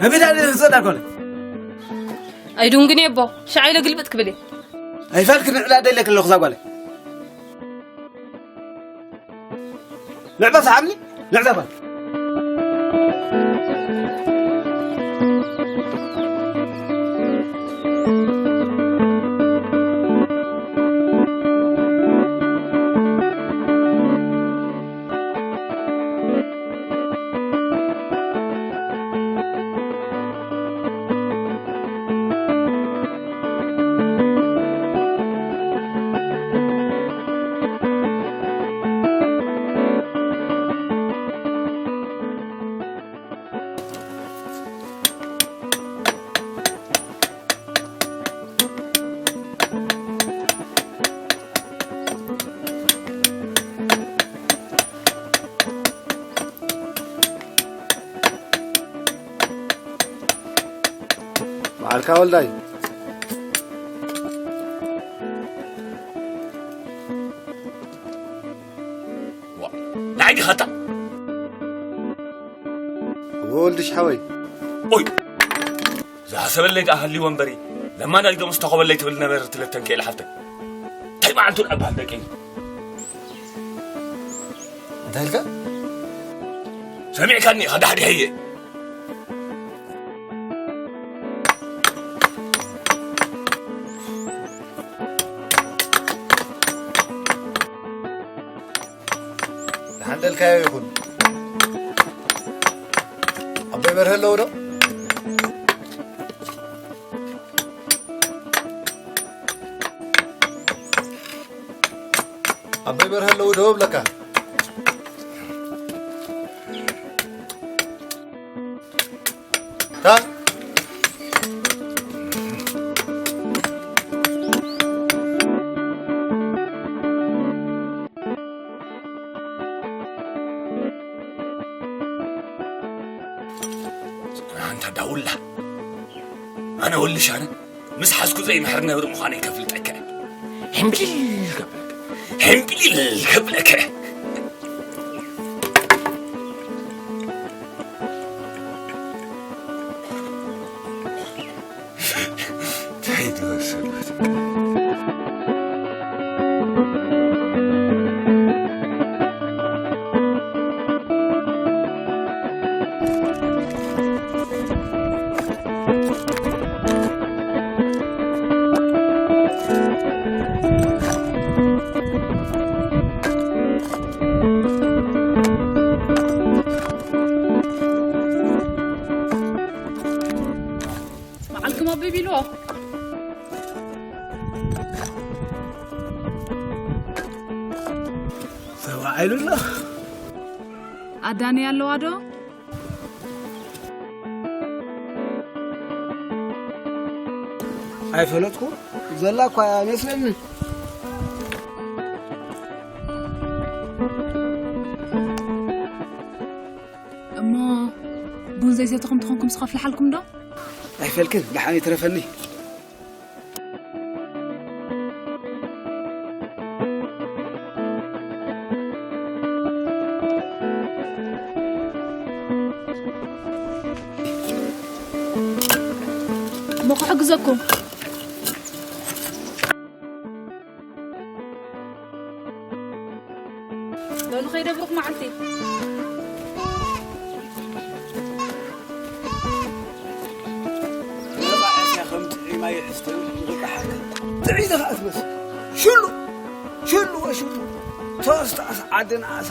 ነቢዳ ዝጸዳ ኮለ ኣይዱን ግን የቦ ሻዓይለ ግልብጥ ክብል እየ። ኣይፈልክ ንዕላ ደለ ከለኹ ዛጓለ ንዕባ ሰዓብኒ ንዕባ ባል በዓልካ ወልዳይ። ዋ፣ ናይ ዲኻታ? ወልድሽ ሓወይ። ኦይ፣ ዝሃሰበለይ ደኣ ሃልዩ ወንበሪ፣ ለማዳ ኢዶም ዝተኸበለይ ትብል ነበርት ለተንክኤል ሓፍተይ። እንታይ መዓልቱ ደኣ በሃል ደቂ? እንታይ ኢልካ? ሰሚዕካኒ ኢኻ፣ ዳሕዲሐየ። ዝሓንደልካዮ ይኹን። ኣቦይ በርሀ ኣለዉ ዶ? ኣቦይ በርሀ ኣለዉ ዶ እብለካ? ታ ኣንታ ዳውላ፣ ኣነ ወልሻነ ምስ ሓዝኩ ዘይምሕር ነብሪ ምዃነይ ከፍልጠካ እየ። ሕምብሊል ከብለካ፣ ሕምብሊል ከብለካ። እንታይ ትመስል? በዓልኩም ኣቦይ ቢልዎ። ተባዒሉ ኣሎ። ኣዳኒ ኣለዋ ዶ? ኣይፈለጥኩ። ዘላ እኳ ኣይመስለኒ። እሞ ቡን ዘይሰተኹም ትኾንኩም ስኸፍልሓልኩም ዶ? ኣይፈልክን፣ ደሓን ይትረፈኒ። እሞ ክሕግዘኩም። ሎሚ ከይደ ብሩኽ መዓልቲ። መባእስያ ከም ጥዒማ ይሕስተን ዝብላሓካ። ጥዒ ኢኻ ትመስል። ሽሉ፣ ሽሉ ወሽሉ። ቶስት ዓሳ፣ ዓድን ዓሳ።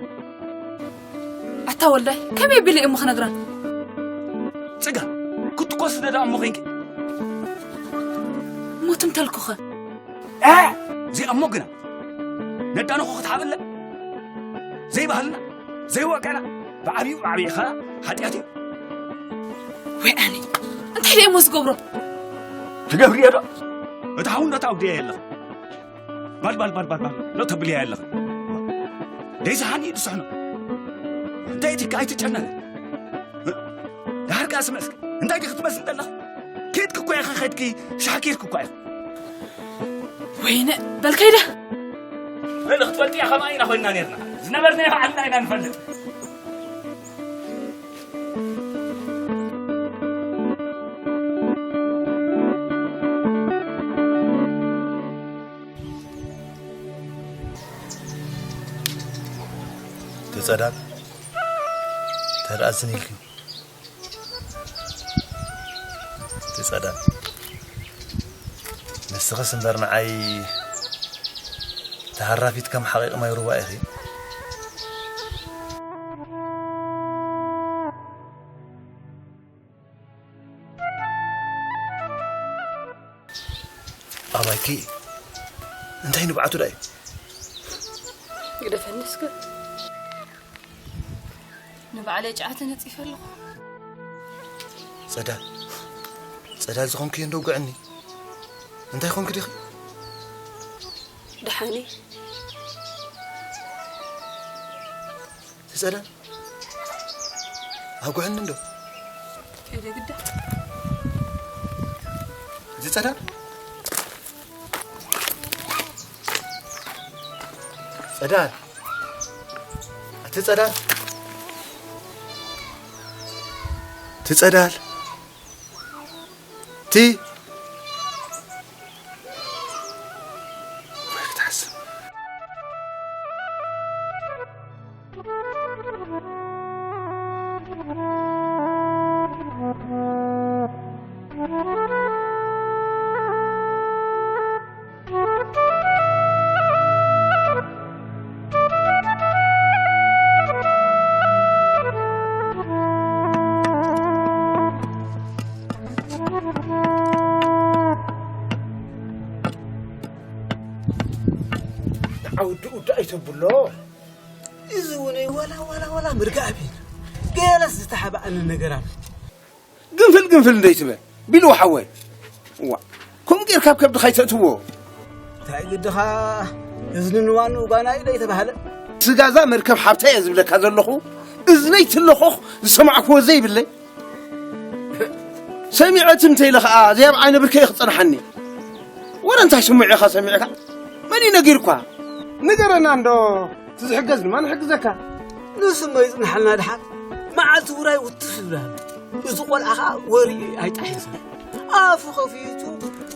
ኣታ ወልዳይ፣ ከመይ ቢለ እሞ ክነግረን? ጽጋ፣ ክትኮስ ደኣ እሞ ኾይንኪ። ሞት እንተልኩኸ? እ! እዚኣ እሞ ግና ነዳንኾ ክትሓበለ ዘይባህልና ዘይወግዕና ብዓብዩ ብዓብዩ ኸኣ ሓጢኣት እዩ። ወይ ኣነ እንታይ ደሞ ዝገብሮ? ትገብርዮ ዶ? እታ ሓው እንዶ ታውድያ የለኽ። ባል ባል ባል ባል ባል ሎ ተብልያ የለኽ። ደይሰሓኒ እዩ ዝስሕኖ። እንታይ እቲ ከኣ ኣይትጨነቕ። ዳርጋ ስምዕስክ እንታይ ዲኺ ትመስል ዘለኽ? ኬድክ እኮ ኢኻ ኸድኪ ሻኪርክ እኮ ኢኻ። ወይነ በልከይደ። በል ክትፈልጢ ኢኻ ከማይ ኢና ኮይንና ነርና። ዝነበርና ኢኻ ዓልና ኢና ንፈልጥ። ተጸዳል ተደኣ ዝን ኢልኪ። ትጸዳል። ንስኽስ እምበር ንዓይ ተሃራፊት ከም ሓቒቕ ማይ ሩባ ኢኺ። ኣባይኪ እንታይ ንብዓቱ ዳይ? ግደፈኒ እስከ። ንባዕለይ ጨዓ ተነጺፈ ኣለኹ። ጸዳል፣ ጸዳል ዝኾንክዮ እንዶ ውግዕኒ። እንታይ ኾንክ ዲኺ? ደሓኒ። ጸዳል፣ ኣውግዕኒ እንዶ። ከይደ ግዳ። እዚ ጸዳል? ጸዳል። እቲ ጸዳል። እቲ ጸዳል። እቲ ወይ ክትሓስብ። ንዓውዲ ውዲ ኣይተብሎ። እዚ እውን ዋላ ዋላ ዋላ ምርጋእ ቢል ገለስ ዝተሓባእኒ ነገር ኣሎ። ግንፍል ግንፍል እንደይትበል ቢሉ ሓወይ። ዋ፣ ከምኡ ጌርካ ኣብ ከብድኻ ኣይተእትዎ። እንታይ ግድኻ እዝኒ ንዋኑ ጓና እዩ ዶ ኣይተባህለ? ስጋዛ መርከብ ሓብታ እየ ዝብለካ ዘለኹ፣ እዝነይ ትለኾኽ ዝሰማዕክዎ ዘይብለይ። ሰሚዐ ትም ተይለ ኸዓ፣ እዚ ኣብ ዓይነ ብርከይ ክጸንሓኒ። ወረ እንታይ ስምዑ ኢኻ ሰሚዕካ? መን እዩ ነጊርኳ? ንገረና እንዶ፣ እቲ ዝሕገዝ ድማ ንሕግዘካ። ንሱ እሞ ይጽንሓልና ድሓር። መዓልቲ ውራይ ውትፍ ይብላሉ። እዚ ቆልዓ ኸዓ ወሪ ኣይጣሒስን። ኣፉ ኸፊቱ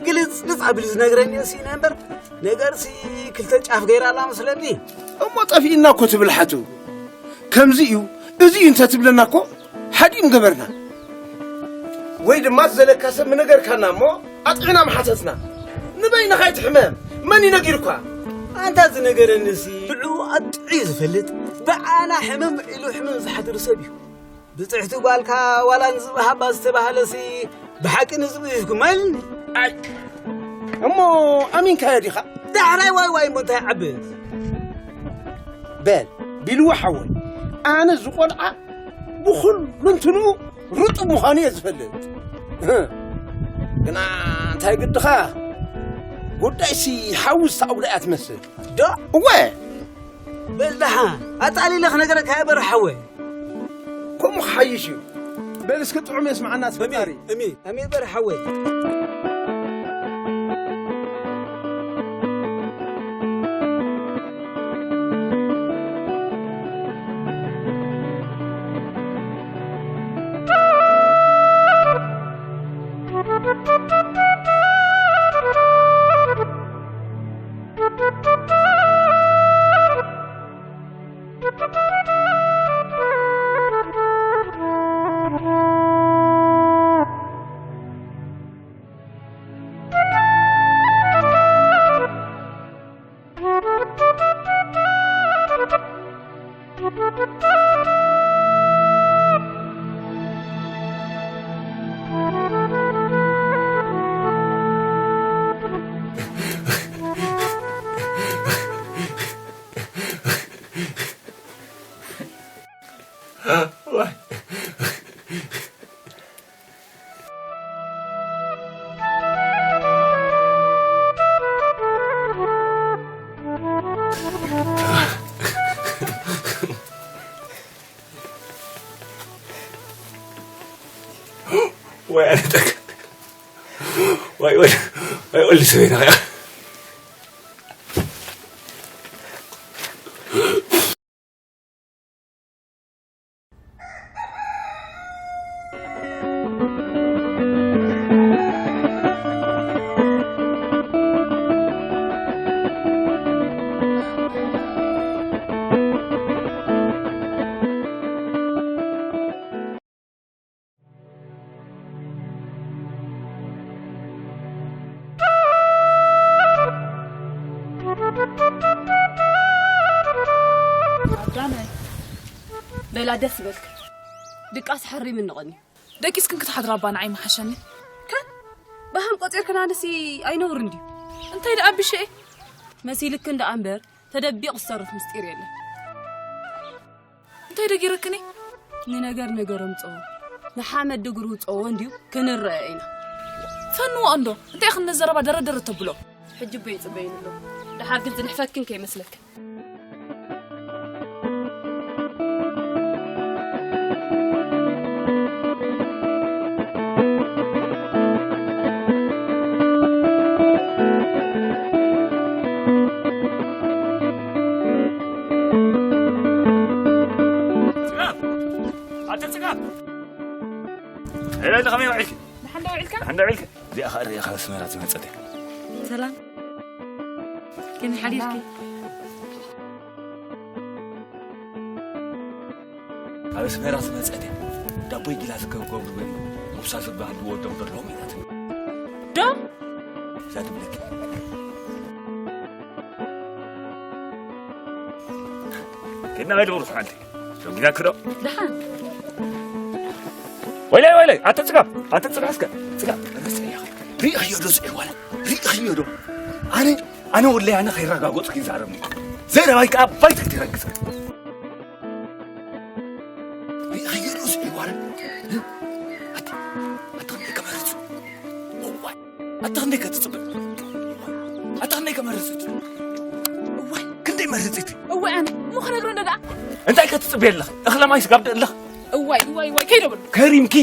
ግልጽ ልጽ ኣቢሉ ዝነግረኒ እሲ እምበር፣ ነገርሲ ክልተ ጫፍ ገይራ ኣላ መስለኒ። እሞ ጠፊእና እኮ ትብል ሓቱ። ከምዚ እዩ፣ እዚ እዩ እንተ ትብለና እኮ ሓዲም ገበርና። ወይ ድማ ዘለካ ሰብ ምነገርካና እሞ ኣጥዕና ምሓተትና። ንበይንኻ ኣይትሕመም። መን እዩ ነጊርኳ? ኣንታ ዝነገረኒሲ ንዕኡ ኣጥዕዩ ዝፈልጥ፣ ብዓና ሕምም ኢሉ ሕምም ዝሓድር ሰብ እዩ። ብጽሕቲ ጓልካ ዋላ ንዝብሃባ ዝተባህለሲ ብሓቂ ንዝብኢፍኩም ኣይልኒ። ኣይ፣ እሞ ኣሚንካዮ ዲኻ? ዳሕራይ ዋይ ዋይ እሞ እንታይ ዓብስ? በል፣ ቢልዎ ሓወይ፣ ኣነ ዝቖልዓ ብኹሉ እንትንኡ ርጡብ ምዃኑ እየ ዝፈልጥ። ግና እንታይ ግድኻ? ጉዳይሲ ሓዊ ዝተኣጉዳ እያ ትመስል። ዶ? እወ! በል ደሓን፣ ኣጣሊለ ክነግረካ እየ በርሓወ። ከምኡ ክሓይሽ እዩ። በል እስከ ጥዑም የስምዓና እስከ ፈጣሪ። እሚ፣ እሚ በርሓወ። ልስበይና ኣዳመ፣ በላ ደስ በልክ። ድቃስ ሓሪምኒ ቐኒ። ደቂስክን ክትሓድራ እባ ንዓይ ምሓሸኒ። ከ ብሃም ቆጺርክን ኣነሲ ኣይነውር እንድዩ። እንታይ ደኣ ብሸኤ? መሲልክን ደኣ እምበር ተደቢቑ ዝተርፍ ምስጢር የለን። እንታይ ደጊረክኒ? ንነገር ነገር ኣምጽኦ፣ ንሓመድ ድግሩ ውጽኦ እንድዩ ክንረአ ኢና። ፈንዎ እንዶ እንታይ ክንዘረባ ደረደረ ተብሎ። ሕጂ እቦ ይጽበይኒ ኣሎ። ደሓር ግን ዝንሕፈክን ከይመስለክን። ጽጋብ! ኣተ ጽጋብ! ሄሎ፣ ኢለ ከመይ ውዒልኪ? ደሓን ዶ ውዒልካ? ደሓን ዶ ውዒልኪ? እዚኣ ኸኣ ርእያ ካብ ኣስመራ ዝመጸት እያ። ሰላም። ከመይ ሓዲርኪ? ካብ ኣስመራ ዝመጸት እያ። ዳቦይ ጊላስ ከገብሩ በሊ። ሙሳ ዝበሃል ወዶም ዘለዎም ኢላትኒ። ዶ? እዛ ትብለኪ። ኬድና በል ብሩኽ ሓንቲ። ደንጊናኪ ዶ? ደሓን። ወይለይ፣ ወይለይ፣ ኣተ ጽጋብ፣ ኣተ ጽጋብ እስከ፣ ጽጋብ፣ ረስተ ኢኻ። ርኢኽዮ ዶ ዝዒዋላ? ርኢኽዮ ዶ? ኣነ፣ ኣነ ወለይ ኣነ ከይረጋገጽኩ ይዛረብኒ። ዘረባይ ከኣ ባይታ ትረግጽ። ርኢኽዮ ዶ ዝዒዋላ? ኣቲ፣ ኣቲ ከመይ ከመርጽ? እዋይ። ኣታ ክንደይ ከትጽብእ? ኣታ ክንደይ ከመርጽት? እዋይ፣ ክንደይ መርጽት? እዋይ ኣነ፣ እሞ ክነግሮ እንደ ደኣ። እንታይ ከትጽብየ ኣለኺ? እኽለ ማይ ስጋብ ደለኽ? እዋይ፣ እዋይ፣ እዋይ፣ ከይዶ በሉ። ከሪምኪ።